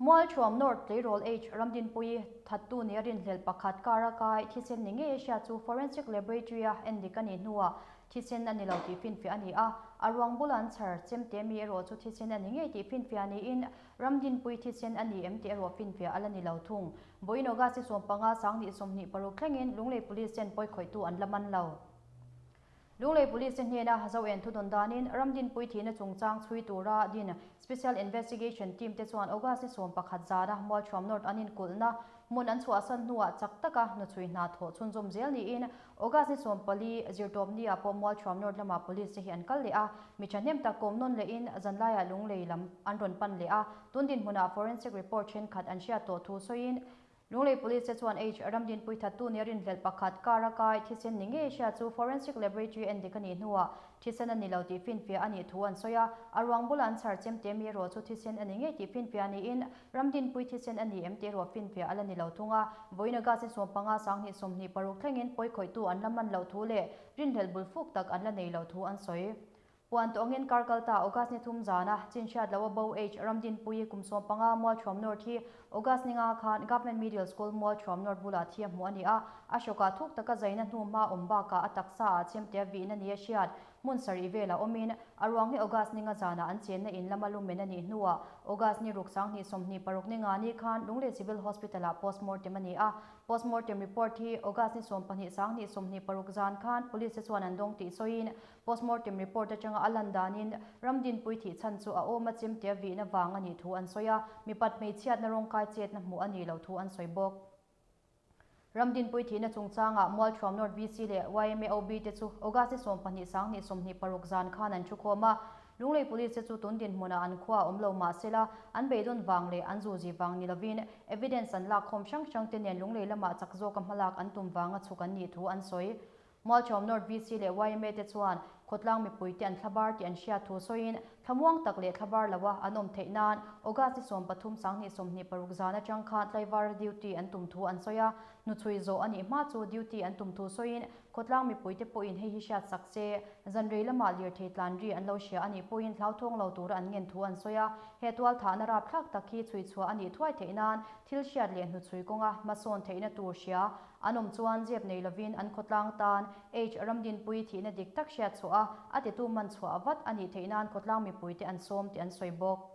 Mualthuam North tleirawl H Ramdinpuii thattu nia rinhlelh pakhat kar a kai thisen ni ngei a hriat chu Forensic Laboratory a endik a nih hnuah thisen a ni lo tih finfiah a ni a, a ruang bula an chhar chemte mi erawh chu thisen a ni ngei tih finfiah niin Ramdinpuii thisen a ni em tih erawh finfiah a la ni lo thung. Vawiin August ni 15 2026 thlengin Lunglei Police ten pawikhawihtu an la man lo. Lunglei Police te hnena Zoen thudawn danin Ramdinpui thihna chungchang chhui tura din Special Investigation Team te chuan August ni 11 zana Mualthuam North an inkulhna hmun an chhuahsan hnuah chak taka hnuchhui hna thawh chhunzawm zel niin August ni 14 zirtawp ni ah pawh Mualthuam North lamah Police te hi an kal leh a, mi thahnem tak kawm nawn lehin zanlaiah Lunglei lam an rawn pan leh a, tun dinhmunah Forensic Report thenkhat an hriat tawh thu sawiin Lunglei Police te chuan H Ramdinpui thattu nia rinhlelh pakhat car a kai thisen ni ngei hria chu Forensic Laboratory endik a nih hnuah thisen a ni lo tih finfiah a nih thu an sawi a, a ruang bula an chhar chemte mi erawh chu thisen a ni ngei tih finfiah niin Ramdinpui thisen a ni em tih erawh finfiah a la ni lo thung a, vawiin August ni 15 2026 thlengin pawikhawihtu an la man loh thu leh rinhlelh bul fuk tak an la nei loh thu an sawi. Puan tawh angin kar kal ta August ni thum zana chin hriat loh a bo H Ramdinpuii kum 15 Mualthuam North hi August ni nga khan Government Middle School Mualthuam North bulah thi a hmuh a ni a, a hrawkah thuk taka zaina hnu hma awm bakah a taksa ah chemte a vihna ni a hriat hmun sarih velah awmin a ruang hi August ni nga zanah an chenna in lama lumen a nih hnuah August ni ruk 2026 ni nga ni khan Lunglei Civil Hospital ah postmortem a ni a. Postmortem report hi August ni 12 2026 zan khan Police te chuan an dawng tih sawiin Postmortem report atanga a lan danin Ramdinpui thih chhan chu a awm a chimte a vihna vang a nih thu an sawi a, mipat hmeichhiatna rawngkai chetna hmuh a nih loh thu an sawi bawk. Ramdinpui thihna chungchangah Mualthuam North VC leh yma OB te chu August ni 12 2026 zan khan an thukhawm a, Lunglei Police te chu tun dinhmunah an khua a awm lo mahsela an beidawn vang leh an zuzi vang ni lovin evidence an lakkhawm hrang hrang te nen Lunglei lamah chak zawka hmalak an tum vanga chhuk an nih thu an sawi. Mualchawm North VC leh yma te chuan khawtlang mipuite an thlabar tih an hriat thu sawiin thlamuang tak leh thlabar loa an awm theih nan August ni 13 2026 zan atang khan tlaivara duty an tum thu an sawi a, hnuchhui zawh a nih hma chu duty an tum thu sawiin khawtlang mipuite pawhin hei hi hriat sak se, zanrei lamah lirthei tlan ri an lo hria a nih pawhin hlauthawng lo tura an ngen thu an sawi a, he tualthahna rapthlak tak hi chhui chhuah a nih thuai theih nan thil hriat leh hnuchhui kawnga hmasawn theihna tur hria An awm chuan zep nei lovin an khawtlang tan H Ramdinpuii thihna dik tak hriat chhuah a, a titu man chhuah vat a nih theih nan khawtlang mipuite an sawm tih an sawi bawk.